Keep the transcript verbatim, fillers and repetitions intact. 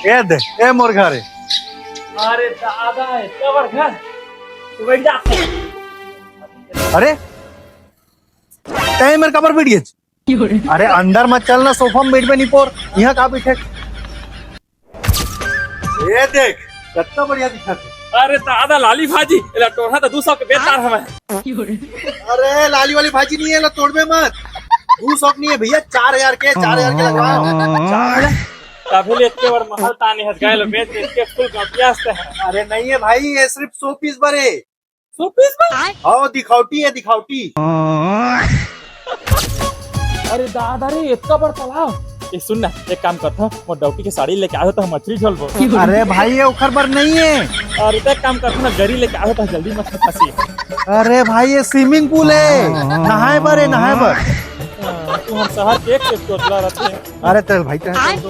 ए दे, ए मोर घर हे। अरे दादा, ए कबर घर। तू बैठ जा। अरे, तैं मेर काबर बैठ गेस? अरे अंदर मत चल ना, सोफा में बैठबे निपोर, इहाँ का बैठे? ए देख, कतना बढ़िया दिखत हे। अरे दादा, लाली भाजी, एला टोरहा त दू सौ के बेच डार हवय। अरे लाली वाली भाजी नहीं हे, एला तोड़बे मत। दू सौ के नहीं हे भैया, चार हजार के, चार हजार के लगवाओ। चार? तभे ले एतके बड़ महल ताने हस, गाय लो बेच बेच के फुल गपियास ते हे। अरे नहीं हे भाई, ये सिर्फ सौ पीस बर हे। सौ पीस बर? हाँ, दिखावटी हे, दिखावटी। अरे दादा रे, एतका बड़ तालाब। ए सुन ना, एक काम करथों, मोर डौकी के साड़ी लेके आथों त हम मछरी झोलबो। अरे भाई, ये ओखर बर नहीं हे। अरे त एक काम करथों ना, गरी लेके आथों त जल्दी मछरी फंसी। अरे भाई, ये swimming pool हे, नहाय बर हे, नहाय बर। हाँ, तू हम शहर के एक से तोतला रहते हैं। अरे चल भाई, चल, चल।